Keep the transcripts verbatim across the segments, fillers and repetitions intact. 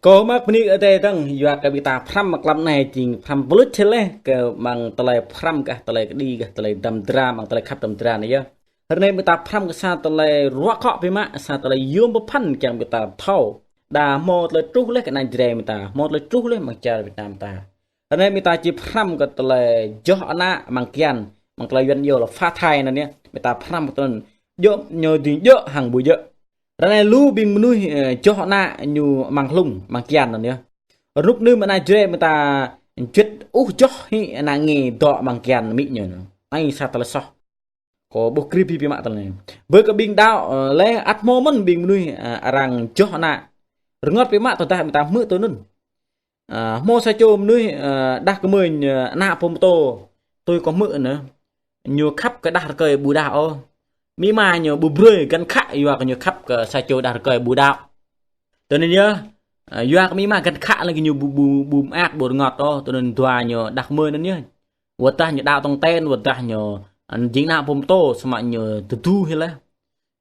Kâo mă bơni kơ Ơi Adai dơ̆ng, yua kơ ƀing ta phrăm mơ̆ng klăm anai jing phrăm pơlŭč hĭ laih kơ mơ̆ng tơlơi phrăm gah tơlơi kơđi gah tơlơi dăm dra mơ̆ng tơlơi khăp dăm dra anai yơh. Hrơi anai ƀing ta phrăm kơ sa tơlơi ruă kŏ biă mă, sa tơlơi yôm pơphan kiăng ƀing ta thâo. Đa hmâo tơlơi truh laih kơ ană Jrai ƀing ta, hmâo tơlơi truh laih mơ̆ng čar Việt Nam ta. Hrơi anai ƀing ta či phrăm kơ tơlơi joh ană amăng kian, mơ̆ng tơlơi Yuan iâu là phá thai anŭn yơh. Ƀing ta phrăm kơ tơlơi anŭn, djơ̆ ñu ding djơ̆ hăng ƀu djơ̆. Hrơi anai lu ƀing mơnuih, ơ, joh ană ñu amăng hlung, amăng kian anŭn yơh. Rơnŭk nưm ană Jrai ƀing ta juăt ƀu joh hĭ ană nge dŏ amăng kian amĭ ñu. Anai sa tơlơi soh. Kâo ƀuh krip hĭ biă mă tơlơi anai. Bơ kơ ƀing đaŏ, ơ, laih ăt hmâo mơ̆n ƀing mơnuih, ơ, arăng joh ană. Rơngot biă mă tơdah ƀing ta hmư̆ tui anŭn. Ơ, hmâo sa čô mơnuih, ơ, đah kơmơi, ơ, ană pô pơtô. Tui kâo hmư̆ anŭn. Ñu khăp kơ đah rơkơi ƀu đaŏ ôh. Amĭ ama ñu ƀu brơi găn khă yua kơ ñu khăp kơ sa čô đah rơkơi ƀu đaŏ. Tui anŭn yơh, ơ, yua kơ amĭ ama găn khă lăng kơ ñu ƀu, ƀu, ƀu mơak ƀu rơngot ôh. Tui anŭn dua ñu đah kơmơi anŭn yơh. Wơ̆t dah ñu đaŏ tong ten, wơ̆t dah ñu, ơ, jing ană pô pơtô, samơ̆ ñu tơdu hĭ laih.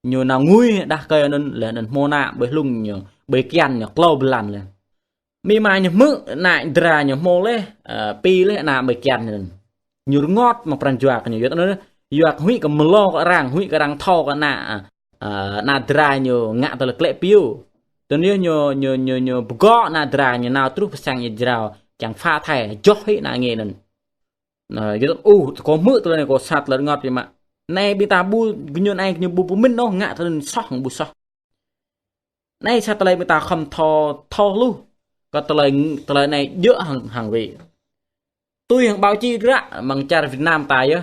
Ñu nao ngui đah rơkơi anŭn, laih anŭn hmâo ană ƀơi hlung ñu, ƀơi kian ñu klâo blan laih. Amĭ ama ñu hmư̆ ană dra ñu hmâo laih, ơ, pi laih ană ƀơi kian anŭn. Ñu rơngot mơ̆ng pran jua kơ ñu, yua anŭn, yua kơ huĭ kơ mơlâo kơ arăng, huĭ kơ arăng thâo kơ ană, ơ, ană dra ñu ngă tơlơi klĕ piu. Tui anŭn yơh ñu, ñu, ñu, ñu pơgŏ ană dra ñu nao truh pơ sang ñu jrao, kiăng phá thai, joh hĭ ană nge anŭn. Anŭn, yua anŭn, ơ, kâo hmư̆ tơlơi anai kâo sa tơlơi rơngot biă mă. Anai ƀing ta ƀu, gơñu anai gơñu ƀu pơmĭn ôh ngă tơlơi anŭn soh hăng ƀu soh. Anai sa tơlơi ƀing ta khŏm thâo, thâo hluh. Kơ tơlơi, tơlơi anai djơ̆ hăng, hăng wĭ. Tui hăng báo chí ră mơ̆ng čar Việt Nam ta yơh.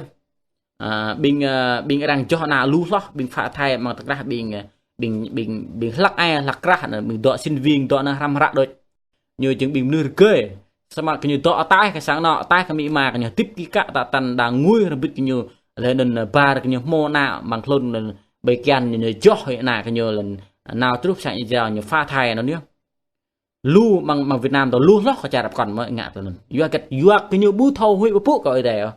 Ơ, ƀing, ơ, ƀing arăng joh ană lu hloh, ƀing phá thai mơ̆ng tơkrah ƀing, ơ, ƀing, ƀing, ƀing hlăk ai, hlăk krah, anŭn, ƀing dŏ sinh viên, dŏ anŭn hrăm hră đôč. Ñu jing ƀing mơnuih rơgơi. Samơ̆ kơ ñu dŏ ataih kơ sang anŏ, ataih kơ amĭ ama kơ ñu hơdip kĭ kă tă tăn đa ngui hrŏm hơbĭt kơ ñu. Laih anŭn, ơ, ƀar kơ ñu hmâo ană amăng hlŭn anŭn ƀơi kian ñu, ñu joh hĭ ană kơ ñu laih anŭn nao truh sang ñu jrao ñu phá thai anŭn yơh. Lu mơ̆ng, mơ̆ng Việt Nam ta lu hloh kơ čar pơkŏn mơ̆ ngă tui anŭn. Yua hơget, yua kơ ñu ƀu thâo huĭ pơpŭ kơ Ơi Adai ôh.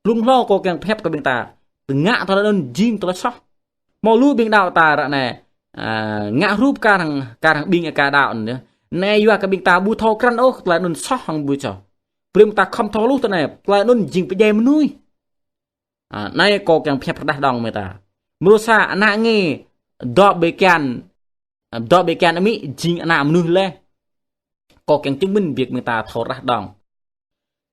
Blung hlâo kâo kiăng pơhiăp kơ ƀing ta. Tơngă tơlơi anŭn jing tơlơi soh. Hmâo lu ƀing đaŏ ta ră anai, ơ, ngă hrup kar hăng, kar hăng ƀing aka đaŏ anŭn yơh. Anai yua kơ ƀing ta ƀu thâo krăn ôh tơlơi anŭn soh hăng ƀu soh. Brơi ƀing ta khŏm thâo hluh tui anai, tơlơi anŭn jing pơdjai mơnuih. Ơ, anai kâo kiăng pơhiăp rơđah đong ƀing ta. Mrô sa ană nge dŏ ƀơi kian, dŏ ƀơi kian amĭ jing ană mơnuih laih. Kâo kiăng chứng minh việc ƀing ta thâo rơđah đong.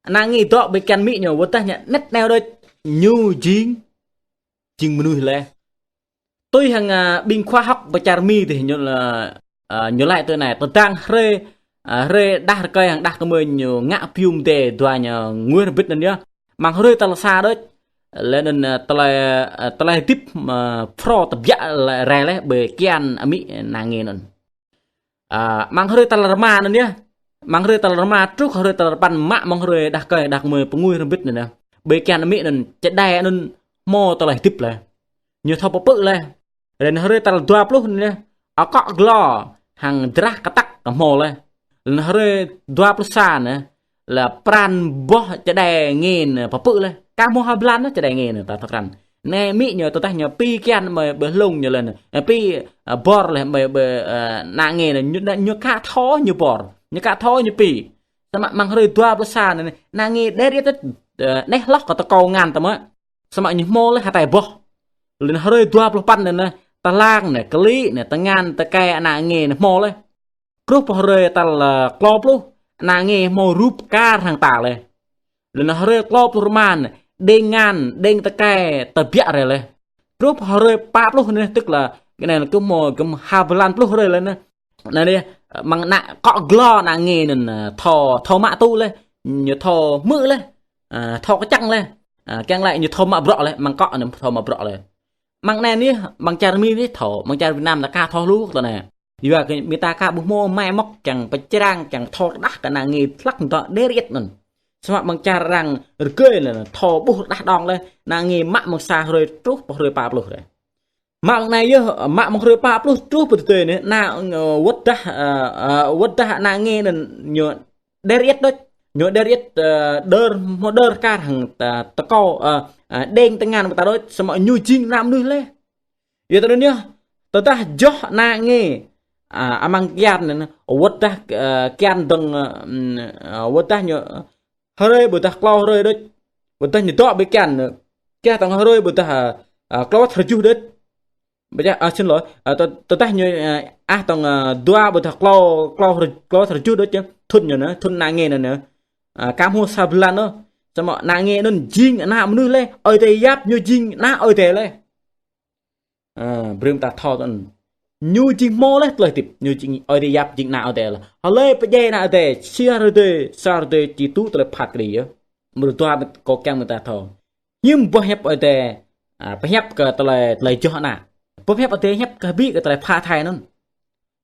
Ană nge dŏ ƀơi kian amĭ ñu, wơ̆t dah ñu anet aneo đôč, ñu jing, jing mơnuih laih. Tui hăng, ơ, ƀing khoa học pơ čar Mi tih ñu la, ơ, ñu laĭ tui anai, tơdang hrơi, ơ, hrơi đah rơkơi hăng đah kơmơi ñu ngă piu mơdê dua ñu ngui hrŏm hơbĭt anŭn yơh. Mơ̆ng hrơi tal sa đôč, laih anŭn, ơ, tơlơi, ơ, tơlơi hơdip, ơ, phrâo tơbiă rai laih ƀơi kian amĭ ană nge anŭn. Ơ, mơ̆ng hrơi tal rơma anŭn yơh. Mơ̆ng hrơi tal rơma truh hrơi tal păn mă mơ̆ng hrơi đah rơkơi đah kơmơi pơngui hrŏm hơbĭt anŭn yơh. Ƀơi kian amĭ anŭn čơđai anŭn hmâo tơlơi hơdip laih. Ñu thâo pơpư̆ laih. Laih anŭn hrơi tal dua pluh anŭn yơh. Akŏ glô hăng drah kơtăk kơ hmâo laih. Laih anŭn hrơi dua pluh sa anŭn yơh. Laih pran boh čơđai nge anŭn pơpư̆ laih. Kah hmâo ha blan anŭn čơđai nge anŭn ta thâo krăn. Anai amĭ ñu tơdah ñu pi kian mơi ƀơi hlung ñu laih anŭn. Pi, ơ, bor laih mơi ƀơi, ơ, ană nge anŭn ñu, ñu ka thâo ñu bor. Ñu ka thâo ñu pi. Samơ̆ mơ̆ng hrơi dua pluh sa anŭn, ană nge đer iĕt, ơ, anet hloh kơ tơkâo ngăn tơmă. Samơ̆ ñu hmâo laih hơtai boh. Laih anŭn hrơi dua pluh păn anŭn, tơlang anŭn, kơlĭ anŭn, tơngan, tơkai ană nge anŭn hmâo laih. Truh pơ hrơi tal, ơ, klâo pluh, ană nge hmâo rup kar hăng ta laih. Laih anŭn hrơi klâo pluh rơma anŭn, đeng ngăn, đeng tơkai, tơbiă rai laih. Truh pơ hrơi pă pluh anŭn, tức là, cái này là cứ hmâo gơ̆m ha blan pluh hrơi laih anŭn. Anŭn yơh, mơ̆ng ană akŏ glô ană nge anŭn, ơ, thâo, thâo mă tŭ laih, ñu thâo hmư̆ laih, ơ, thâo kơčăng laih, ơ, kiăng laĭ ñu thâo mă bruă laih, mơ̆ng akŏ anŭn thâo mă bruă laih. Mơ̆ng anai anŭn, mơ̆ng čar Mi anŭn thâo, mơ̆ng čar Việt Nam ta ka thâo hluh tui anai. Yua kơ ƀing ta ka ƀu hmâo mai mŏk kiăng pơčrang, kiăng thâo rơđah kơ ană nge hlăk dŏ đer iĕt anŭn. Samơ̆ mơ̆ng čar arăng rơgơi anŭn, thâo ƀuh rơđah đong laih, ană nge mă mơ̆ng sa hrơi truh pơ hrơi pă pluh rai. Mă mơ̆ng anai yơh, mă mơ̆ng hrơi pă pluh truh pơ tơdơi anai, ană, ơ, wơ̆t dah, ơ, ơ, wơ̆t dah ană nge anŭn ñu đer iĕt đôč. Ñu đer iĕt, ơ, đơr, hmâo đơr kar hăng, ơ, tơkâo, ơ, ơ, đeng tơngan ƀing ta đôč, samơ̆ ñu jing ană mơnuih laih. Yua tui anŭn yơh, tơdah joh ană nge, a, amăng kian anŭn, wơ̆t dah, ơ, kian dơ̆ng, ơ, ưm, ơ, wơ̆t dah ñu hrơi ƀôdah klâo hrơi đôč. Wơ̆t dah ñu dŏ ƀơi kian, kiăng tŏng hrơi ƀôdah, ơ, ơ, klâo wơ̆t hrơi tơjuh đôč. Ƀôdah, ơ, xin lỗi, ơ, tơ-, tơdah ñu, ơ, ah tŏng, ơ, dua ƀôdah klâo, klâo hrơi, klâo wơ̆t hrơi tơjuh đôč, thŭn ñu anŭn, thŭn ană nge anŭn, ơ, aka hmâo sa blan ôh. Samơ̆ ană nge anŭn jing ană mơnuih laih, Ơi Adai yap ñu jing ană Ơi Adai laih. Ơ, brơi mơ̆ng ta thâo tơ̆n. Ñu jing hmâo laih tơlơi hơdip, ñu jing Ơi Adai yap jing ană Ơi Adai laih. Hlơi pơdjai ană Ơi Adai, sa hrơi tơdơi, sa hrơi tơdơi či tŭ tơlơi phat kơđi yơh. Mrô dua kâo kiăng mơ̆ng ta thâo. Hiư̆m boh hiăp Ơi Adai, a, pơhiăp kơ tơlơi, tơlơi joh ană. Boh hiăp Ơi Adai hiăp kơ ƀĭ kơ tơlơi pha thai anŭn.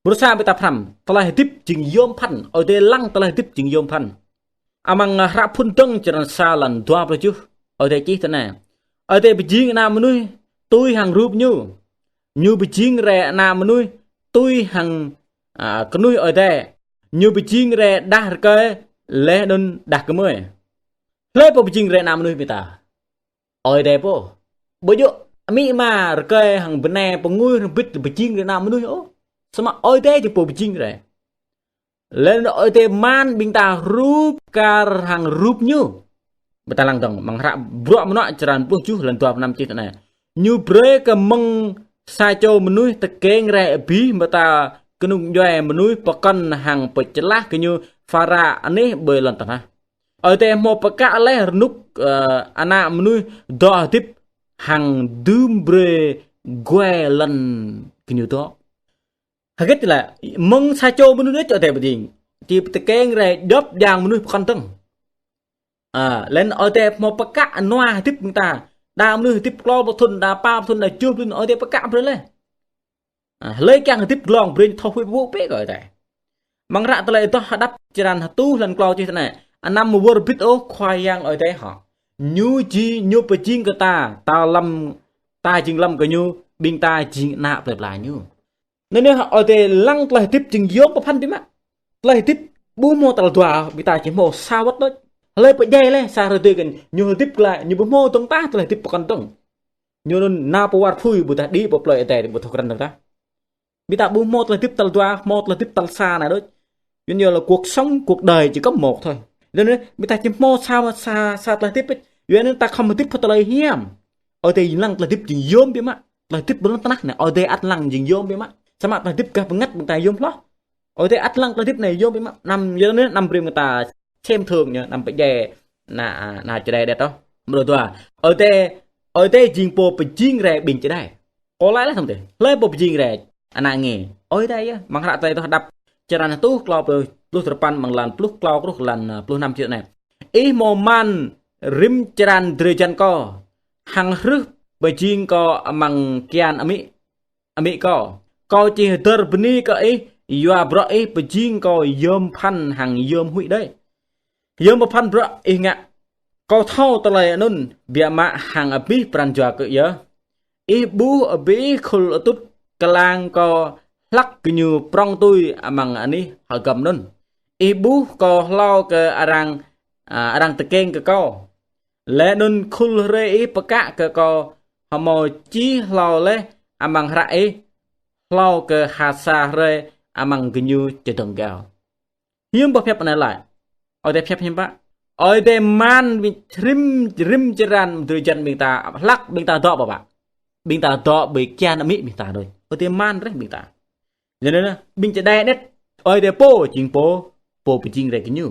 Mrô sa ƀing ta phrăm, tơlơi hơdip jing yôm phăn, Ơi Adai lăng tơlơi hơdip jing yôm phăn. Amăng, a, hră Phŭn Dơ̆ng črăn sa lăn dua pluh tơjuh, Ơi Adai čih tui anai. Ơi Adai pơjing ană mơnuih tui hăng rup ñu. Ñu pơjing rai ană mơnuih tui hăng, a, kơnuih Ơi Adai. Ñu pơjing rai đah rơkơi laih anŭn đah kơmơi. Hlơi pô pơjing rai ană mơnuih ƀing ta? Ơi Adai pô. Ƀu djơ̆ amĭ ama rơkơi hăng bơnai pơngui hrŏm bit pơjing rai ană mơnuih ôh. Samơ̆ Ơi Adai či pô pơjing rai. Laih anŭn Ơi Adai man ƀing ta rup kar hăng rup ñu. Ƀing ta lăng dơ̆ng, amăng hră Bruă Mơnuă črăn pluh tơjuh lăn dua pluh năm čih tui anai. Ñu brơi kơ mơ̆ng sa čô mơnuih tơkeng rai abih ƀing ta kơnung djuai mơnuih pơkŏn hăng pơčơlah gơñu phara anih ƀơi lŏn tơnah. Ơi Adai hmâo pơkă laih rơnŭk, ơ, ană mơnuih dŏ hơdip hăng dưm brơi guai lŏn gơñu dŏ. Hơget laĭ, mơ̆ng sa čô mơnuih đôč Ơi Adai pơjing. Či tơkeng rai djŏp djang mơnuih pơkŏn dơ̆ng. A, laih anŭn Ơi Adai hmâo pơkă nua hơdip ƀing ta. Đa mơnuih hơdip klâo pluh thŭn, đa pă pluh thŭn, đa tơjuh pluh thŭn, Ơi Adai pơkă brơi laih. A, hlơi kiăng hơdip glông brơi thâo huĭ pơpŭ bĕ kơ Ơi Adai. Amăng hră Tơlơi Adoh Hơđăp črăn hơtuh lăn klâo čih tui anai. Anăm wơr bit ôh Khua Yang Ơi Adai hŏ. Ñu či, ñu pơjing kơ ta, ta lăm, ta jing lăm kơ ñu, ƀing ta jing ană plơi pla ñu. Anŭn yơh Ơi Adai lăng tơlơi hơdip jing yôm pơphan biă mă. Tơlơi hơdip ƀu hmâo tal dua, ƀing ta či hmâo sa wơ̆t đôč. Hlơi pơdjai laih, sa hrơi tơdơi kơ ñu hơdip glaĭ, ñu ƀu hmâo dơ̆ng tah tơlơi hơdip pơkŏn dơ̆ng. Ñu anŭn nao pơ war phui ƀôdah đĭ pơ plơi Ơi Adai ƀu thâo krăn dơ̆ng tah. Ƀing ta ƀu hmâo tơlơi hơdip tal dua, hmâo tơlơi hơdip tal sa anai đôč. Yuan yơh là cuộc sống, cuộc đời chỉ có một thôi. Yua anŭn ƀing ta či hmâo sa, sa, sa tơlơi hơdip đôč. Yua anŭn ta khŏm hơdip pơ tơlơi hiam. Ơi Adai lăng tơlơi hơdip jing yôm biă mă. Tơlơi hơdip ƀơi lŏn tơnah anai Ơi Adai ăt lăng jing yôm biă mă. Samơ̆ tơlơi hơdip gah bơngăt ƀing ta yôm hloh. Ơi Adai ăt lăng tơlơi hơdip anai yôm biă mă. Anăm, yua anŭn anăm brơi ƀing ta xem thường ñu, anăm pơdjai ană, ană čơđai đĕt ôh. Mrô dua. Ơi Adai, Ơi Adai jing pô pơjing rai ƀing čơđai. Kâo laĭ laih tơm tih. Hlơi pô pơjing rai ană nge? Ơi Adai yơh. Amăng hră Tơlơi Adoh Hơđăp črăn hơtuh klâo pluh, pluh duarơpăn amăng lăn pluh klâo truh lăn, a, pluh năm čih tui anai. Ih hmâo man rĭm črăn drơi jăn kâo. Hăng hrưh pơjing kâo amăng kian amĭ, amĭ kâo. Kâo či hơdơr bơni kơ ih, yua bruă ih pơjing kâo yôm phăn hăng yôm huĭ đơi. Yôm pơphan bruă ih ngă. Kâo thâo tơlơi anŭn biă mă hăng abih pran jua kơ yơh. Ih ƀuh abih khul atŭt kơlang kâo hlăk gơñu prŏng tui amăng anih hơgŏm anŭn. Ih ƀuh kâo hlâo kơ arăng, a, arăng tơkeng kơ kâo. Laih anŭn khul hrơi ih pơkă kơ kâo hmâo čih hlâo laih amăng hră ih, hlâo kơ ha sa hrơi amăng gơñu čơdơ̆ng gao. Hiư̆m pơhiăp anai laĭ? Ơi Adai pơhiăp hiư̆m pă? Ơi Adai man rĭm, rĭm črăn drơi jăn ƀing ta, hlăk ƀing ta dŏ pơ pă? Ƀing ta dŏ ƀơi kian amĭ ƀing ta đôč. Ơi Adai man rĕh ƀing ta. Yua anŭn ƀing čơđai đĕt, Ơi Adai pô jing pô, pô pơjing rai gơñu.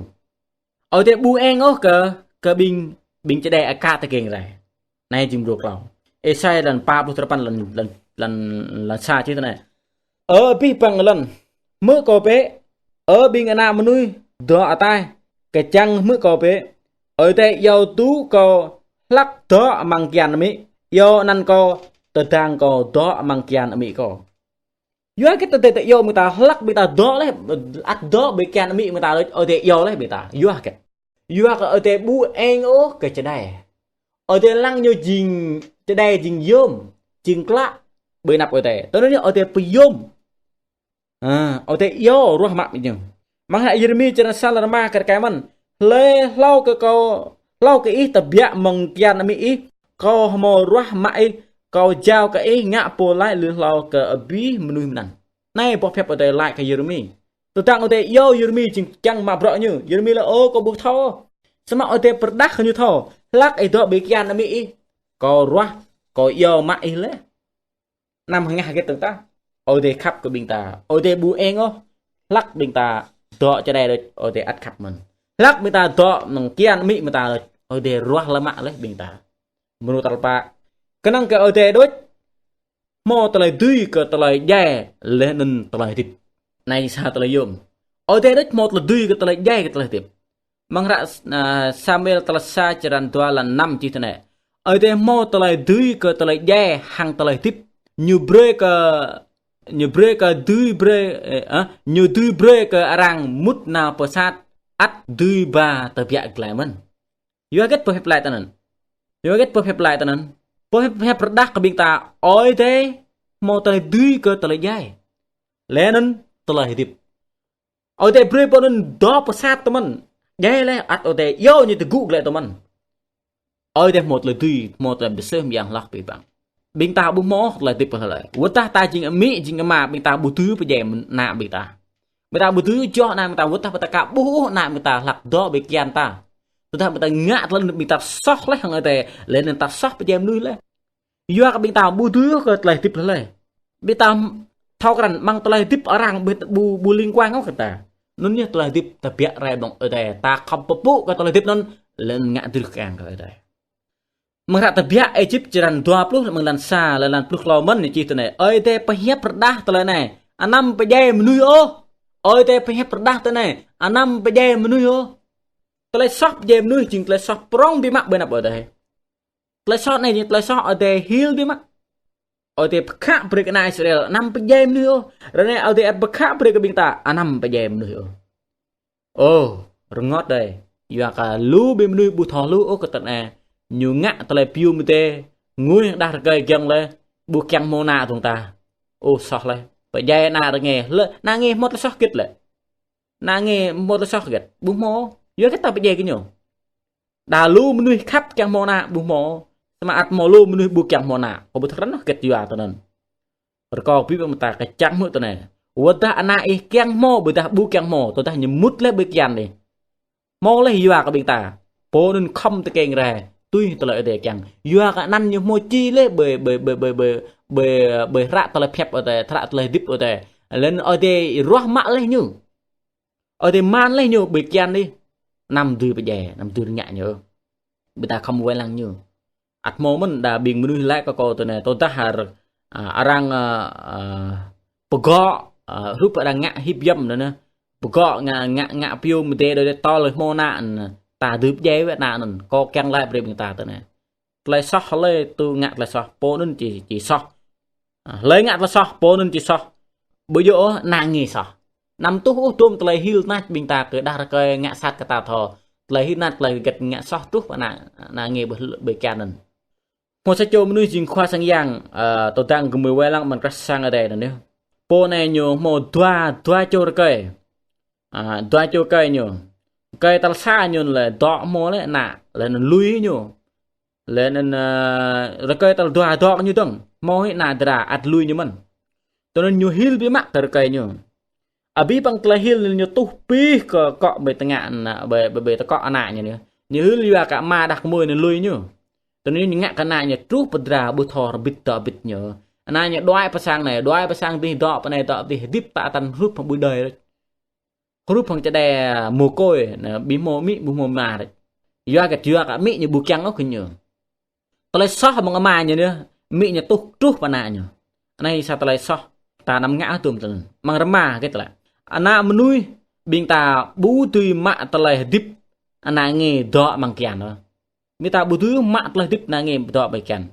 Ơi Adai ƀu eng ôh kơ, kơ ƀing, ƀing čơđai aka tơkeng rai. Anai jing mrô klâo. Êsai lăn pă pluh duarơpăn lăn, lăn, lăn, lăn sa čih tui anai. Ơ abih bang lŏn, hmư̆ kâo bĕ. Ơ ƀing ană mơnuih dŏ ataih, kơčăng hmư̆ kâo bĕ. Ơi Adai iâu tŭ kâo hlăk dŏ amăng kian amĭ, iâu anăn kâo tơdang kâo dŏ amăng kian amĭ kâo. Yua hơget Ơi Adai iâu ƀing ta hlăk ƀing ta dŏ laih, ăt dŏ ƀơi kian amĭ ƀing ta, Ơi Adai iâu laih ƀing ta. Yua hơget? Yua kơ Ơi Adai ƀu eng ôh kơ čơđai. Ơi Adai lăng ñu jing čơđai jing yôm, jing klă ƀơi anăp Ơi Adai. Tui anŭn yơh Ơi Adai pơyôm. A, Ơi Adai iâu ruah mă ƀing ñu. Amăng hră Yêrêmi črăn sa lăn rơma kar kaĭ mơ̆n. Hlơi hlâo kơ kâo, hlâo kơ ih tơbiă mơ̆ng kian amĭ ih, kâo hmâo ruah mă ih, kâo jao kơ ih ngă pô laĭ lui hlâo kơ abih mơnuih mơnăn. Anai boh pơhiăp Ơi Adai laĭ kơ Yêrêmi. Tơdang Ơi Adai iâu Yêrêmi jing kiăng mă bruă ñu, Yêrêmi laĭ: Ơ, kâo ƀu thâo. Samơ̆ Ơi Adai pơrơđah kơ ñu thâo: Hlăk ih dŏ ƀơi kian amĭ ih, kâo ruah, kâo iâu mă ih laih. Anăm hơngah hơget tơ̆ng tah. Ơi Adai khăp kơ ƀing ta. Ơi Adai ƀu eng ôh hlăk ƀing ta dŏ čơđai đôč, Ơi Adai ăt khăp mơ̆n. Hlăk ƀing ta dŏ amăng kian amĭ ƀing ta đôč, Ơi Adai ruah lơmă laih ƀing ta. Mrô tal pă. Kơnơ̆ng kơ Ơi Adai đôč hmâo tơlơi dưi kơ tơlơi djai laih anŭn tơlơi hơdip. Anai sa tơlơi yôm. Ơi Adai đôč hmâo tơlơi dưi kơ tơlơi djai kơ tơlơi hơdip. Amăng hră, a, Samuel tal sa črăn dua lăn năm čih tui anai: Ơi Adai hmâo tơlơi dưi kơ tơlơi djai hăng tơlơi hơdip. Ñu brơi kơ, ñu brơi kơ dưi brơi, ơ, a, ñu dưi brơi kơ arăng mŭt nao pơsat ăt dưi ba tơbiă glaĭ mơ̆n. Yua hơget pơhiăp laĭ tui anŭn? Yua hơget pơhiăp laĭ tui anŭn? Pơhiăp, pơhiăp pơrơđah kơ ƀing ta Ơi Adai hmâo tơlơi dưi kơ tơlơi djai. Laih anŭn tơlơi hơdip. Ơi Adai brơi pô anŭn dŏ pơsat tui mơ̆n. Djai laih ăt Ơi Adai iâu ñu tơgŭ glaĭ tui mơ̆n. Ơi Adai hmâo tơlơi dưi, hmâo tơlơi pơseh mơyang hloh pih păng. Ƀing ta ƀu hmâo tơlơi hơdip hlơi. Wơ̆t tah ta jing amĭ, jing ama, ƀing ta ƀu dưi pơdjai ană ƀing ta. Ƀing ta ƀu dưi joh ană ƀing ta, wơ̆t tah ƀing ta ka ƀuh ôh ană ƀing ta hlăk dŏ ƀơi kian ta. Tơdah ƀing ta ngă tơlơi anŭn ƀing ta soh laih hăng Ơi Adai, laih anŭn ta soh pơdjai mơnuih laih. Yua kơ ƀing ta ƀu dưi kơ tơlơi hơdip hlơi. Ƀing ta thâo krăn amăng tơlơi hơdip arăng ƀu, ƀu, ƀu liên quan ôh kơ ta. Anŭn yơh tơlơi hơdip tơbiă rai mơ̆ng Ơi Adai. Ta khŏm pơpŭ kơ tơlơi hơdip anŭn, laih anŭn ngă drưh kơang kơ Ơi Adai. Amăng hră Tơbiă Êjip črăn dua pluh amăng lăn sa, lăn, lăn pluh klâo mơ̆n ñu čih tui anai: Ơi Adai pơhiăp pơrơđah tơlơi anai: Anăm pơdjai mơnuih ôh. Ơi Adai pơhiăp pơrơđah tui anai: Anăm pơdjai mơnuih ôh. Tơlơi soh pơdjai mơnuih jing tơlơi soh prŏng biă mă ƀơi anăp Ơi Adai. Tơlơi soh anai jing tơlơi soh Ơi Adai hil biă mă. Ơi Adai pơkhă brơi kơ ană Israel: Anăm pơdjai mơnuih ôh. Ră anai Ơi Adai ăt pơkhă brơi kơ ƀing ta: Anăm pơdjai mơnuih ôh. Ơ, rơngot đơi. Yua kơ lu ƀing mơnuih ƀu thâo hluh ôh kơ tơlơi anai. Ñu ngă tơlơi piu mơdê, ngui hăng đah rơkơi giŏng laih, ƀu kiăng hmâo ană tơ̆ng tah. Ơ, soh laih. Pơdjai ană rơngai, lĕ ană ngai hmâo tơlơi soh hơget lĕ? Ană ngai hmâo tơlơi soh hơget? Ƀu hmâo. Yua hơget ta pơdjai kơ ñu? Đa lu mơnuih khăp kiăng hmâo ană ƀu hmâo. Samơ̆ ăt hmâo lu mơnuih ƀu kiăng hmâo ană. Kâo ƀu thâo krăn ôh hơget yua tui anŭn. Rơkâo abih bang ƀing ta kơčăng hmư̆ tui anai. Wơ̆t tah ană ih kiăng hmâo, ƀôdah ƀu kiăng hmâo, tơdah ñu mŭt laih ƀơi kian ih, hmâo laih yua kơ ƀing ta. Pô anŭn khŏm tơkeng rai tui tơlơi Ơi Adai kiăng. Yua kơ anăn ñu hmâo či laih ƀơi, ƀơi, ƀơi hră tơlơi pơhiăp Ơi Adai, hră tơlơi hơdip Ơi Adai. Laih anŭn Ơi Adai ruah mă laih ñu. Ơi Adai man laih ñu ƀơi kian ih. Anăm dưi pơdjai, anăm dưi rơngiă ñu. Ƀing ta khŏm wai lăng ñu. Ăt hmâo mơ̆n đa ƀing mơnuih laĭ kơ kâo tui anai, tơdah hă, a, arăng, a, a, pơgŏ, a, hrup arăng ngă hiếp dâm anŭn. Pơgŏ ngă, ngă, ngă piu mơdê đơi đơi tơl hmâo ană anŭn. Ta dưi pơdjai wơ̆t ană anŭn. Kâo kiăng laĭ brơi ƀing ta tui anai. Tơlơi soh hlơi tŭ ngă tơlơi soh, pô anŭn či, či soh. A, hlơi ngă tơlơi soh, pô anŭn či soh. Ƀu djơ̆ ôh ană ngai soh. Anăm tuh ôh tơm tơlơi hil nač ƀing ta kơ đah rơkơi ngă sat kơ ta thâo. Tơlơi hil nač, tơlơi hơget ngă soh truh pơ ană, ană ngai ƀơi, ƀơi kian anŭn. Hmâo sa čô mơnuih jing khua sang yang, a, tơdang gơmơi wai lăng amăng krah sang Ơi Adai anŭn yơh. Pô anai ñu hmâo dua, dua čô rơkơi. A, dua čô rơkơi ñu. Rơkơi tal sa ñu lĕ dŏ hmâo laih ană, laih anŭn lui ñu. Laih anŭn, ơ, rơkơi tal dua dŏ ñu dơ̆ng. Hmâo hĭ ană dra ăt lui ñu mơ̆n. Tui anŭn ñu hil biă mă kơ rơkơi ñu. Abih bang tơlơi hil ñu tuh pih kơ akŏ ƀơi tơngan ană, ƀơi, ƀơi, ƀơi tơkŏ ană ñu anai. Ñu hil yua kơ ama đah kơmơi anŭn lui ñu. Tui anŭn ñu ngă kơ ană ñu truh pơ dra ƀu thâo rơbit dŏ bit ñu. Ană ñu đuaĭ pơ sang anai, đuaĭ pơ sang adih, dŏ pơ anai, dŏ pơ adih, hơdip tă tăn hrup hăng ƀu đơi. Hrup hăng čơđai mồ côi, anai, ƀu hmâo amĭ, ƀu hmâo ama rĕč. Yua kơ, yua kơ amĭ ñu ƀu kiăng ôh kơ ñu. Tơlơi soh amăng ama ñu anai, amĭ ñu tuh truh pơ ană ñu. Anai sa tơlơi soh, ta anăm ngă tơm tơlơi anŭn. Amăng rơma hơget tơlơi. Ană mơnuih, ƀing ta ƀu dưi mă tơlơi hơdip ană ngai dŏ amăng kian ôh. Ƀing ta ƀu dưi mă tơlơi hơdip ană ngai dŏ ƀơi kian.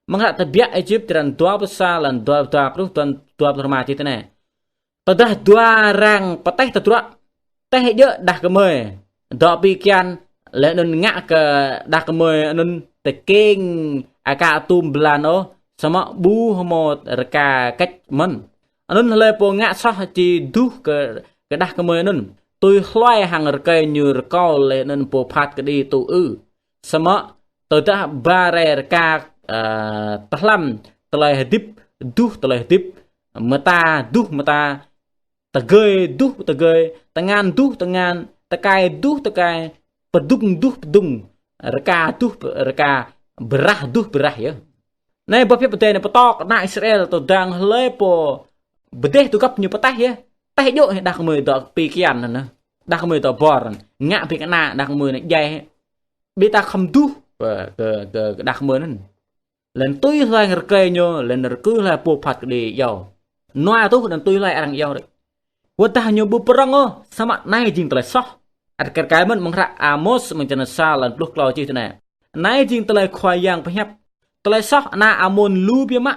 Amăng hră Tơbiă Êjip črăn dua pluh sa lăn dua pluh dua truh dua pluh rơma čih tui anai. Tơdah dua arăng pơtĕh tơdruă, tĕh djơ̆ đah kơmơi dŏ ƀơi kian, laih anŭn ngă kơ đah kơmơi anŭn tơkeng aka tŭm blan ôh, samơ̆ ƀu hmâo rơka kĕč mơ̆n. Anŭn hlơi pô ngă soh či duh kơ, kơ đah kơmơi anŭn, tui hluai hăng rơkơi ñu rơkâo laih anŭn pô phat kơđi tŭ ư. Samơ̆ tơdah ba rai rơka, ơ, tơhlăm tơlơi hơdip, duh tơlơi hơdip, Mơta duh mơta, tơgơi duh tơgơi, tơngan duh tơngan, tơkai duh tơkai, pơdŭng duh pơdŭng, rơka duh rơka, brah duh brah yơh. Anai boh pơhiăp Ơi Adai anai pơtô kơ ană Israel tơdang hlơi pô pơdeh tơgŭp ñu pơtaih yơh. Taih djơ̆ đah kơmơi dŏ pi kian anŭn. Đah kơmơi dŏ bor. Ngă pi kơna đah kơmơi anŭn djai. Ƀing ta khŏm duh kơ, kơ, kơ, kơ đah kơmơi anŭn. Lĕ tui hlơi rơkơi ñu, lĕ rơkơi hlơi pô phat kơđi iâu. Nua tuh lĕ tui hlơi arăng iâu rĕ. Wơ̆t dah ñu ƀu prŏng ôh, samơ̆ anai jing tơlơi soh. Ăt kar kaĭ mơ̆n amăng hră Amôs amăng črăn sa lăn pluh klâo čih tui anai. Anai jing tơlơi Khua Yang pơhiăp. Tơlơi soh ană Amôn lu biă mă.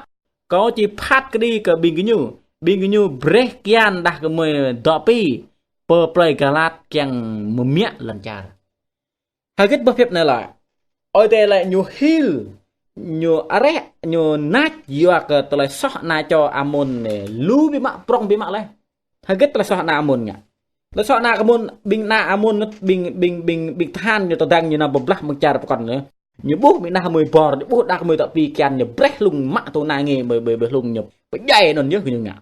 Kâo či phat kơđi kơ ƀing gơñu. Ƀing gơñu breh kian đah kơmơi dŏ pi pơ plơi Galat kiăng mơmiă lŏn čar. Hơget boh pơhiăp anai lĕ. Ơi Adai lĕ ñu hil, ñu areh, ñu nač yua kơ tơlơi soh ană čô Amôn anai lu biă mă, prŏng biă mă laih. Hơget tơlơi soh ană Amôn ngă. Tơlơi soh ană Amôn, ƀing ană Amôn, ƀing, ƀing, ƀing, ƀing tơhan ñu tơdang ñu nao pơblah amăng čar pơkŏn anai. Ñu ƀuh ƀing đah kơmơi bor, ñu ƀuh đah kơmơi dŏ pi kian ñu breh hlung mă tơnah ngă ƀơi, ƀơi, ƀơi hlung ñu. Pơdjai anŭn yơh gơñu ngă.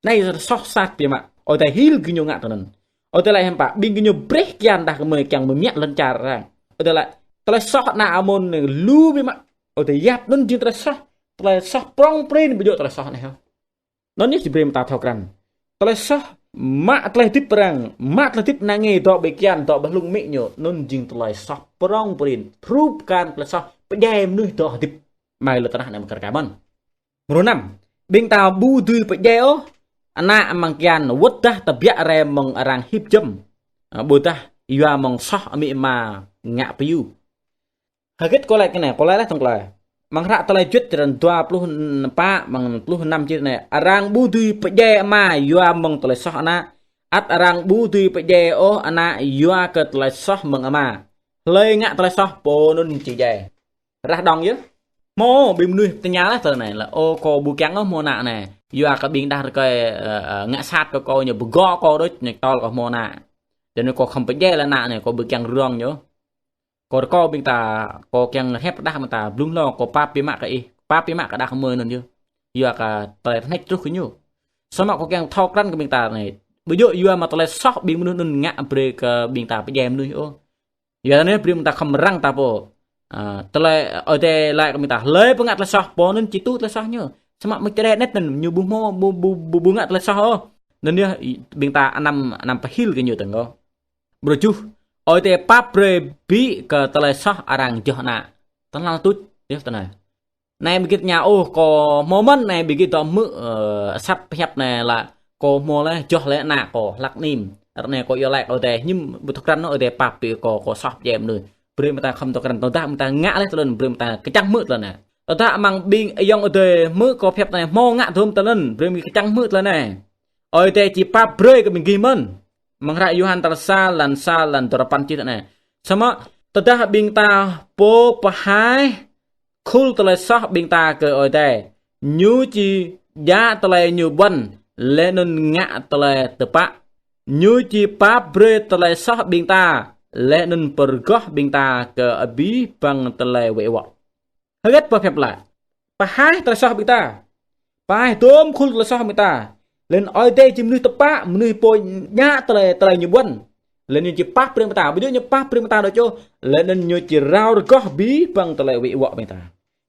Anai soh sat biă mă. Ơi Adai hil gơñu ngă tui anŭn. Ơi Adai laĭ hiư̆m pă, ƀing gơñu breh kian đah kơmơi kiăng mơmiă lŏn čar arăng. Ơi Adai laĭ, tơlơi soh ană Amôn anai lu biă mă. Ơi Adai yap anŭn jing tơlơi soh. Tơlơi soh prŏng prin ƀu djơ̆ tơlơi soh anai hă. Anŭn yơh či brơi mơ̆ng ta thâo krăn. Tơlơi soh mă tơlơi hơdip arăng, mă tơlơi hơdip ană ngă dŏ ƀơi kian, dŏ ƀơi hlung amĭ ñu, anŭn jing tơlơi soh prŏng prin. Hrup kơ tơlơi soh pơdjai mơnuih dŏ hơdip amai lŏn tơnah anai amăng kar kaĭ mơ̆n. Mrô năm, ƀing ta ƀu dưi pơdjai ôh ană amăng kian wơ̆t dah tơbiă rai mơ̆ng arăng hip jăm. Ơ, ƀôdah yua mơ̆ng soh amĭ ama ngă pơyŭ. Hơget kâo laĭ kơ anai, kâo laĭ laih tŏng tơlơi. Amăng hră Tơlơi Juăt črăn dua pluh pă, amăng pluh năm čih anai. Arăng ƀu dưi pơdjai ama yua mơ̆ng tơlơi soh ană. Ăt arăng ƀu dưi pơdjai ôh ană yua kơ tơlơi soh mơ̆ng ama. Hlơi ngă tơlơi soh pô anŭn či djai. Rah đong yơh. Hmâo ƀing mơnuih tơña laih tơlơi anai lĕ, ô, kâo ƀu kiăng ôh hmâo ană anai. Yua kơ ƀing đah rơkơi, ơ, ơ, ngă sat kơ kâo, ñu pơgŏ kâo đôč, ñu tơl kâo hmâo ană. Tui anŭn kâo khŏm pơdjai lĕ ană anai, kâo ƀu kiăng rơ̆ng ñu. Kâo rơkâo ƀing ta, kâo kiăng hiăp đah ƀing ta, blung hlâo kâo pap biă mă kơ ih, pap biă mă kơ đah kơmơi anŭn yơh. Yua kơ tơlơi tơhneč truh kơ ñu. Samơ̆ kâo kiăng thâo krăn kơ ƀing ta anai. Ƀu djơ̆ yua mă tơlơi soh ƀing mơnuih anŭn ngă brơi kơ ƀing ta pơdjai mơnuih ôh. Yua anŭn brơi mơ̆ng ta khŏm răng ta pô. Ơ, tơlơi Ơi Adai laĭ kơ mơ̆ng ta, hlơi pô ngă tơlơi soh, pô anŭn či tŭ tơlơi soh ñu. Samơ̆ mơ̆ng čơđai anet anŭn, ñu ƀu hmâo, ƀu, ƀu, ƀu, ƀu ngă tơlơi soh ôh. Anŭn yơh, ƀing ta anăm, anăm pơhil kơ ñu tơ̆ng kâo. Mrô tơjuh, Ơi Adai pap brơi ƀiă kơ tơlơi soh arăng joh ană. Tơlơi tuč, yơh tơlơi anai. Anai ƀing gih tơña, ô, kâo hmâo mơ̆n, anai ƀing gih dŏ hmư̆, ơ, asăp pơhiăp anai lĕ, kâo hmâo laih, joh laih ană kâo, hlăk anih. Ră anai kâo iâu laĭ kơ Ơi Adai, hiư̆m ƀu thâo krăn ôh Ơi Adai pap ƀiă kâo, kâo soh pơdjai mơnuih. Brơi mơ̆ng ta khŏm thâo krăn, tơdah mơ̆ng ta ngă laih tơlơi anŭn, brơi mơ̆ng ta kơčăng hmư̆ tơlơi anai. Tơdah amăng ƀing ayŏng adơi hmư̆ kâo pơhiăp anai, hmâo ngă tơm tơlơi anŭn, brơi mơ̆ng gih kơčăng hmư̆ tơlơi anai. Ơi Adai či pap brơi kơ ƀing gih mơ̆n. Amăng hră Yôhan tal sa, lăn sa, lăn duarơpăn čih tui anai. Samơ̆ tơdah ƀing ta pô pơhaih khul tơlơi soh ƀing ta kơ Ơi Adai, ñu či djă tơlơi ñu ƀuăn, laih anŭn ngă tơlơi tơpă. Ñu či pap brơi tơlơi soh ƀing ta, laih anŭn pơrơgoh ƀing ta kơ abih bang tơlơi wĕ wŏ. Hơget boh pơhiăp laĭ. Pơhaih tơlơi soh ƀing ta. Pơhaih dôm khul tơlơi soh ƀing ta. Laih anŭn Ơi Adai jing mơnuih tơpă, mơnuih pô djă tơlơi, tơlơi ñu ƀuăn. Laih anŭn ñu či pap brơi ƀing ta. Ƀu djơ̆ ñu pap brơi ƀing ta đôč ôh. Laih anŭn ñu či rao rơgoh abih bang tơlơi wĕ wŏ ƀing ta.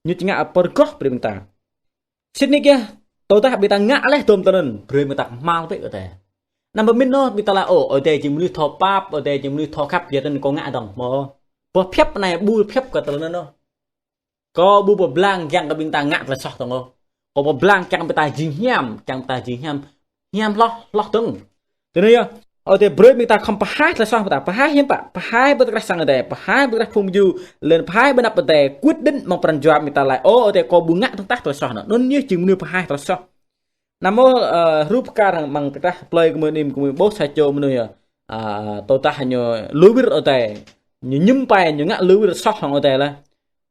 Ñu či ngă pơrơgoh brơi ƀing ta. Sĭt nik yơh, tơdah ƀing ta ngă laih dôm tơlơi anŭn, brơi ƀing ta kơhma̱l bĕ kơ Ơi Adai. Anăm pơmĭn ôh ƀing ta laĭ, ô, Ơi Adai jing mơnuih thâo pap, Ơi Adai jing mơnuih thâo khăp, yua tơl anŭn kâo ngă dơ̆ng. Hmâo. Boh pơhiăp anai ƀu pơhiăp kơ tơlơi anŭn ôh. Kâo ƀu pơblang kiăng kơ ƀing ta ngă tơlơi soh dơ̆ng ôh. Kâo pơblang kiăng ƀing ta jing hiam, kiăng ƀing ta jing hiam, hiam hloh, hloh dơ̆ng. Tui anŭn yơh, Ơi Adai brơi ƀing ta khŏm pơhaih tơlơi soh ƀing ta, pơhaih hiư̆m pă, pơhaih ƀơi tơkrah sang Ơi Adai, pơhaih ƀơi tơkrah phung Ju, laih anŭn pơhaih ƀơi anăp Ơi Adai, quyết định amăng pran jua ƀing ta laĭ, ô, Ơi Adai kâo ƀu ngă dơ̆ng tah tơlơi soh anŭn. Anŭn yơh jing mơnuih pơhaih tơlơi soh. Anăm ôh, ơ, hrup kar hăng amăng tơkrah plơi gơmơi anih gơmơi ƀuh sa čô mơnuih yơh. Ơ, tơdah ñu lui wir Ơi Adai. Ñu ñŭm pai, ñu ngă lui wir soh hăng Ơi Adai laih.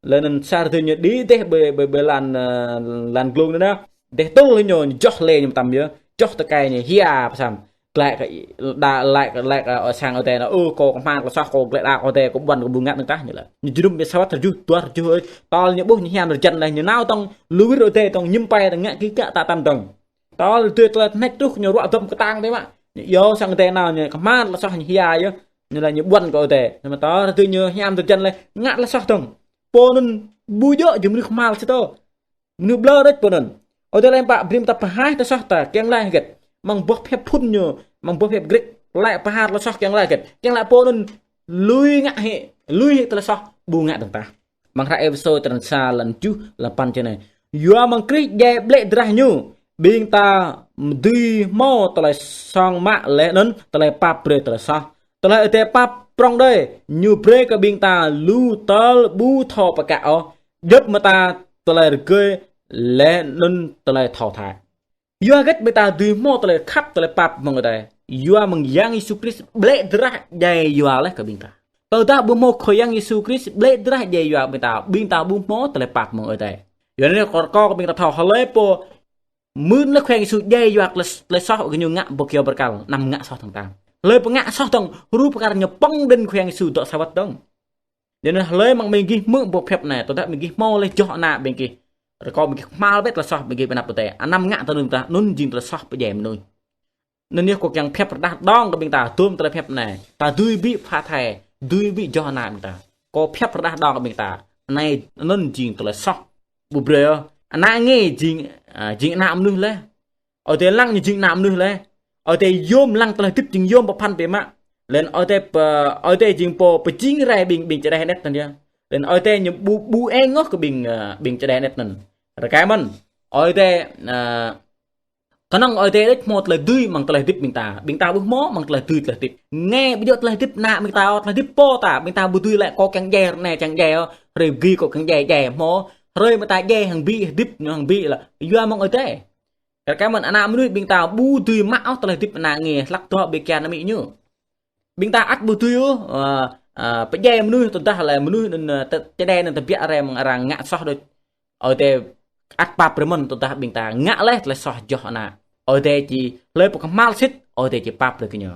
Laih anŭn sa rơdêh ñu đĭ dêh ƀơi, ƀơi, ƀơi lăn, ơ, lăn glông anŭn anai. Dêh tơl ñu, ñu joh lê ñu mơtam yơh. Joh tơkai ñu hia pơsam. Glaĭ kơ, đa, laĭ kơ, laĭ kơ, ơ, sang Ơi Adai anŭn. Ơ, kâo kơhma̱l kơ soh, kâo glaĭ đa kơ Ơi Adai, kâo ƀuăn kâo ƀu ngă dơ̆ng tah ñu laĭ. Ñu jơnum ƀiă sa wơ̆t rơjuh, dua rơjuh ơi. Tơl ñu ƀuh ñu hiam rơjăn laih, ñu nao tŏng lui wir Ơi Adai tŏng ñŭm pai tŏng ngă kơ kă tă tăn tŏng. Tơl tui tơlơi hnĕč truh ñu ruă dŏm kơtang tơ mă. Ñu yua sang tơ nao ñu kơhma̱l tơlơi soh ñu hia yơh. Ñu lĕ ñu ƀuăn kơ Ơi Adai. Ñu mă tơl tui ñu hiam tơjăn lĕ ngă tơlơi soh dơ̆ng. Pô anŭn ƀu djơ̆ jing mơnuih kơhma̱l sĭt ôh. Mơnuih ƀlŏr đôč pô anŭn. Ơi Adai lĕ pă brơi mơta pơhaih tơlơi soh ta kiăng laĭ hơget. Mơ̆ng boh hiăp phŭn ñu, mơ̆ng boh hiăp Grĕk laĭ pơhar tơlơi soh kiăng laĭ hơget. Kiăng laĭ pô anŭn lui ngă hĭ, lui hĭ tơlơi soh ƀu ngă dơ̆ng tah. Mơ̆ng hră Êphêsô črăn sa lăn tơjuh lăn păn čơ anai. Yua mơ̆ng Krist djai ƀlĕ drah ñu, ƀing ta dưi hmâo tơlơi song mă laih anŭn tơlơi pap brơi tơlơi soh. Tơlơi Ơi Adai pap prŏng đơi, ñu brơi kơ ƀing ta lu tơl ƀu thâo pơkă ôh, djŏp mơta tơlơi rơgơi laih anŭn tơlơi thâo thâo. Yua hơget ƀing ta dưi hmâo tơlơi khăp tơlơi pap mơ̆ng Ơi Adai. Yua mơ̆ng Yang Yêsu Krist ƀlĕ drah djai yua laih kơ ƀing ta. Tơdah ƀu hmâo Khua Yang Yêsu Krist ƀlĕ drah djai yua ƀing ta, ƀing ta ƀu hmâo tơlơi pap mơ̆ng Ơi Adai. Yua anŭn kâo rơkâo kơ ƀing ta thâo hlơi pô mưn laih Khua Yang Yêsu djai yua tơlơi, tơlơi soh kơ ñu ngă ƀu kơyâo bơrkal, anăm ngă soh dơ̆ng tah. Hlơi pô ngă soh dơ̆ng, hrup pơkă ñu pơ̆ng đĭn Khua Yang Yêsu dŏ sa wơ̆t dơ̆ng. Yua anŭn hlơi mơ̆ng ƀing gih hmư̆ boh hiăp anai, tơdah ƀing gih hmâo laih joh ană ƀing gih. Rơkâo ƀing gih kơhma̱l bĕ tơlơi soh ƀing gih ƀơi anăp Ơi Adai. Anăm ngă tui anŭn tah, anŭn jing tơlơi soh pơdjai mơnuih. Anŭn yơh kâo kiăng pơhiăp rơđah đong kơ ƀing ta, tơm tơlơi hiăp anai. Ta dưi ƀu pha thai, dưi ƀu joh ană ƀing ta. Kâo pơhiăp rơđah đong kơ ƀing ta. Anai anŭn jing tơlơi soh. Ƀu brơi ôh. Ană nge jing, a, jing ană mơnuih laih. Ơi Adai lăng ñu jing ană mơnuih laih. Ơi Adai yôm lăng tơlơi hơdip jing yôm pơphan biă mă. Laih anŭn Ơi Adai pơ, Ơi Adai jing pô pơjing rai ƀing, ƀing čơđai anet anŭn yơh. Laih anŭn Ơi Adai ñu ƀu, ƀu eng ôh kơ ƀing, a, ƀing čơđai anet anŭn. Rơkơi mơ̆n. Ơi Adai, a, kơnơ̆ng Ơi Adai đôč hmâo tơlơi dưi mơ̆ng tơlơi hơdip ƀing ta. Ƀing ta ƀu hmâo mơ̆ng tơlơi dưi tơlơi hơdip. Nge ƀu djơ̆ tơlơi hơdip ană ƀing ta, tơlơi hơdip pô ta, ƀing ta ƀu dưi laĭ kâo kiăng djai ră anai kiăng djai ôh. Hrơi ƀu gih kâo kiăng djai djai hmâo. Hrơi mơ̆ ta djai hăng ƀing hơdip ñu hăng ƀing laih. Yua mơ̆ng Ơi Adai. Kar kaĭ mơ̆n ană mơnuih ƀing ta ƀu dưi mă ôh tơlơi hơdip ană nge hlak dŏ ƀơi kian amĭ ñu. Ƀing ta ăt ƀu dưi ôh, a, a, pơdjai mơnuih tơdah lĕ mơnuih anŭn, a, tơ-, čơđai anŭn tơbiă rai mơ̆ng arăng ngă soh đôč. Ơi Adai ăt pap brơi mơ̆n tơdah ƀing ta ngă laih tơlơi soh joh ană. Ơi Adai či hlơi pô kơhma̱l sĭt, Ơi Adai či pap brơi kơ ñu.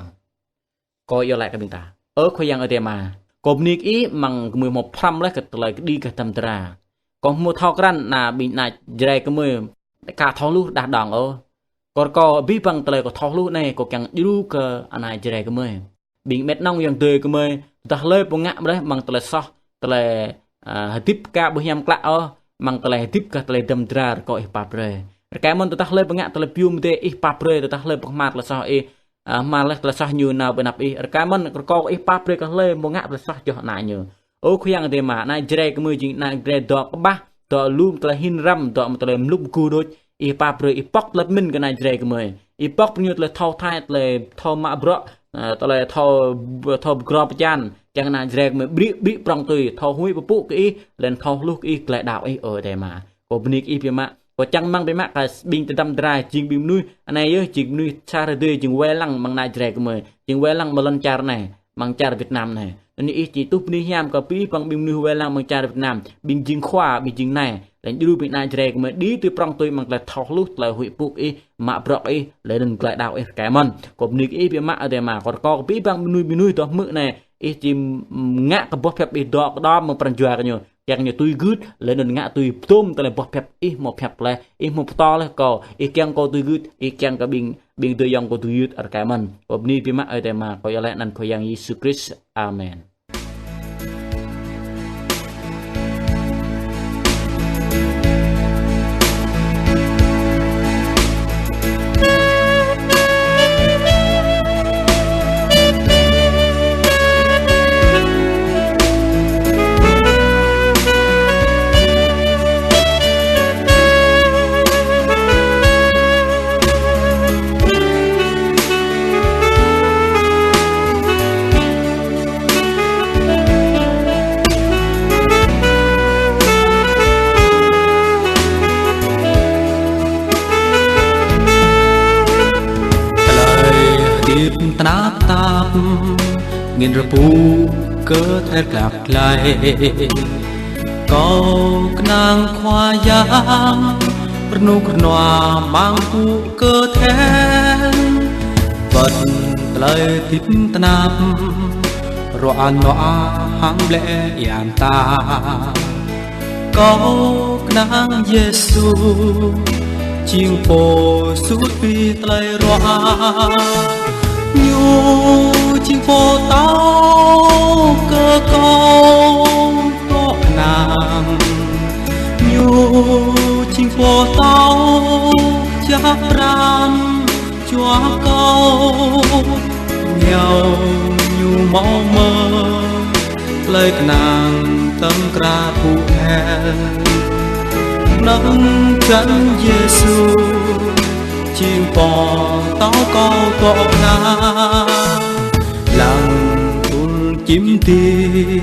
Kâo iâu laĭ kơ ƀing ta. Ơ Khua Yang Ơi Adai Ama, kâo bơni kơ Ih mơ̆ng gơmơi hmâo pơhrăm laih kơ tơlơi kơđi kơ tơdăm tơdra. Kâo hmâo thâo krăn ană ƀing ană Jrai gơmơi ka thâo hluh rơđah đong ôh. Kâo rơkâo abih bang tơlơi kâo thâo hluh anai kâo kiăng djru kơ ană Jrai gơmơi. Ƀing met nong ayŏng adơi gơmơi, tơdah hlơi pô ngă brơi mơ̆ng tơlơi soh, tơlơi, a, hơdip ka ƀu hiam klă ôh, mơ̆ng tơlơi hơdip kơ tơlơi tơdăm tơdra rơkâo Ih pap brơi. Rơkơi mơ̆n tơdah hlơi pô ngă tơlơi piu mơdê Ih pap brơi, tơdah hlơi pô kơhma̱l tơlơi soh Ih, a, hmâo laih tơlơi soh ñu nao ƀơi anăp Ih. Rơkơi mơ̆n rơkâo Ih pap brơi kơ hlơi pô ngă tơlơi soh joh ană ñu. Ơ Khua Yang Adai Ama, ană Jrai gơmơi jing ană Jrai dŏ kơƀah, dŏ lŏm tơlơi hin răm, dŏ mơ̆ng tơlơi mlŭk gu đôč. Ih pap brơi, Ih pŏk tơlơi pơmĭn kơ ană Jrai gơmơi. Ih pŏk brơi ñu tơlơi thâo thâo, tơlơi thâo mă bruă, ơ, tơlơi thâo, thâo pơgro pơčan. Kiăng ană Jrai gơmơi ƀrĭ, ƀrĭ prŏng tui, thâo huĭ pơpŭ kơ Ih, laih anŭn thâo hluh kơ Ih, glaĭ đaŏ Ih, ơ Adai Ama. Kâo bơni kơ Ih biă mă, kâo čang rơmang biă mă kơ ƀing tơdăm tơdra jing ƀing mơnuih, anai yơh jing mơnuih sa hrơi tơdơi jing wai lăng mơ̆ng ană Jrai gơmơi, jing wai lăng mơ̆ng lŏn čar anai, mơ̆ng čar Việt Nam anai. Anŭn Ih či tuh bơni hiam kơ abih bang ƀing mơnuih wai lăng mơ̆ng čar Việt Nam, ƀing jing khua, ƀing jing nai, laih anŭn djru ƀing ană Jrai gơmơi đĭ tui prŏng tui mơ̆ng tơlơi thâo hluh, tơlơi huĭ pơpŭ kơ Ih, mă bruă kơ Ih, laih anŭn glaĭ đaŏ Ih rơkơi mơ̆n. Kâo bơni kơ Ih biă mă Adai Ama, kâo rơkâo kơ abih bang mơnuih ƀing mơnuih dŏ hmư̆ anai, Ih či ngă kơ boh hiăp Ih dŏ kơđom mơ̆ng pran jua kơ ñu. Kiăng ñu tui gưt, laih anŭn ngă tui pơtŭm tơlơi boh hiăp Ih hmâo hiăp laih, Ih hmâo pơtô laih kâo, Ih kiăng kâo tui gưt, Ih kiăng kơ ƀing, ƀing adơi ayŏng kâo tui gưt, rơkơi mơ̆n. Kâo bơni biă mă Ơi Adai Ama, kâo iâu laĭ anăn Khua Yang Yêsu Krist. Amen. Tơlơi hơdip tơnap tap, angin rơpuh kơ ther klak klai. Kâo kơnang Khua Yang, rơnŭk rơnua mơ̆ng pŭ kơ ther. Wơ̆t tơlơi hơdip tơnap, rŏ anŏ hăng ƀlĕ ian ta. Kâo kơnang Yêsu, Jing Pô sut abih tơlơi ruă, Ñu jing Pô pơtô kơ kâo dŏ kơnang. Ñu jing Pô pơtô čăp pran jua kâo, ngiao Ñu hmâo mơ̆ tơlơi kơnang tơ̆ng kra pŭ hel. Kơnơ̆ng jăn Yêsu jing Pô pơtô kâo dŏ kơnang. Lăng tŭl čim dih,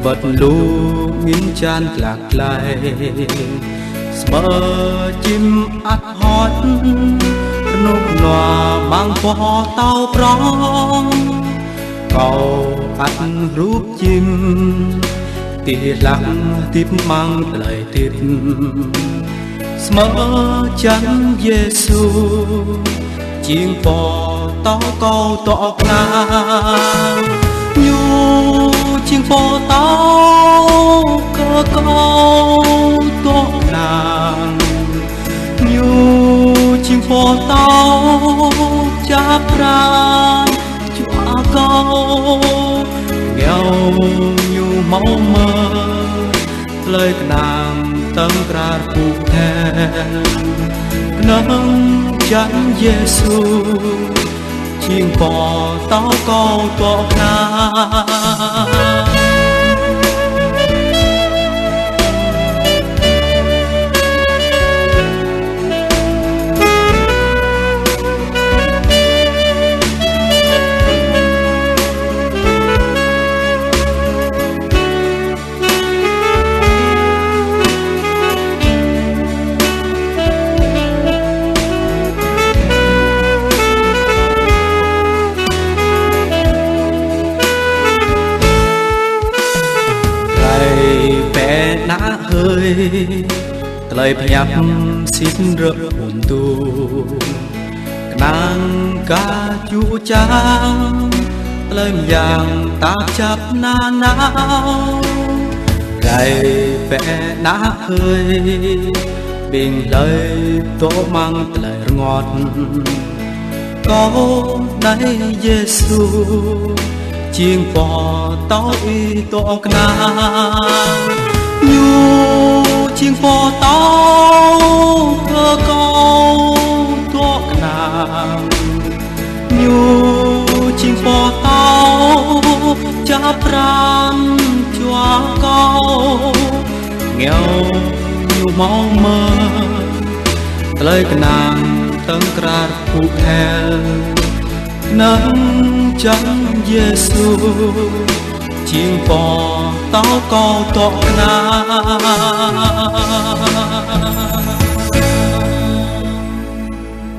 wơ̆t lu angin hơjan glak glai. Samơ̆ čim ăt hot, rơnŭk rơnua amăng boh tâo prong. Kâo ăt hrup čim, dih hlak hơdip amăng tơlơi hơdip. Samơ̆ jăn Yêsu jing Pô pơtô kâo dŏ kơnang. Ñu jing Pô pơtô kơ kâo dŏ kơnang. Ñu jing Pô pơtô čăp pran jua kâo, ngiao Ñu hmâo mơ̆ tơlơi kơnang tơ̆ng kra pŭ hel. Kơnơ̆ng jăn Yêsu jing Pô pơtô kâo dŏ kơnang. Rai bĕ ană hơi, tơlơi pơhiăp sĭt rơ̆k ƀun tŭ. Kơnang kơ jŭ čang, tơlơi mơyang ta kơjăp nanao. Rai bĕ ană hơi, ƀing hlơi dŏ amăng tơlơi rơngot. Kâo anai Yêsu, jing Pô pơtô ih dŏ kơnang. Ñu jing Pô pơtô kơ kâo dŏ kơnang. Ñu jing Pô pơtô čăp pran jua kâo. Ngiao Ñu hmâo mơ̆ tơlơi kơnang tơ̆ng kra pŭ hel. Kơnơ̆ng jăn Yêsu, jing Pô pơtô kâo dŏ kơnang.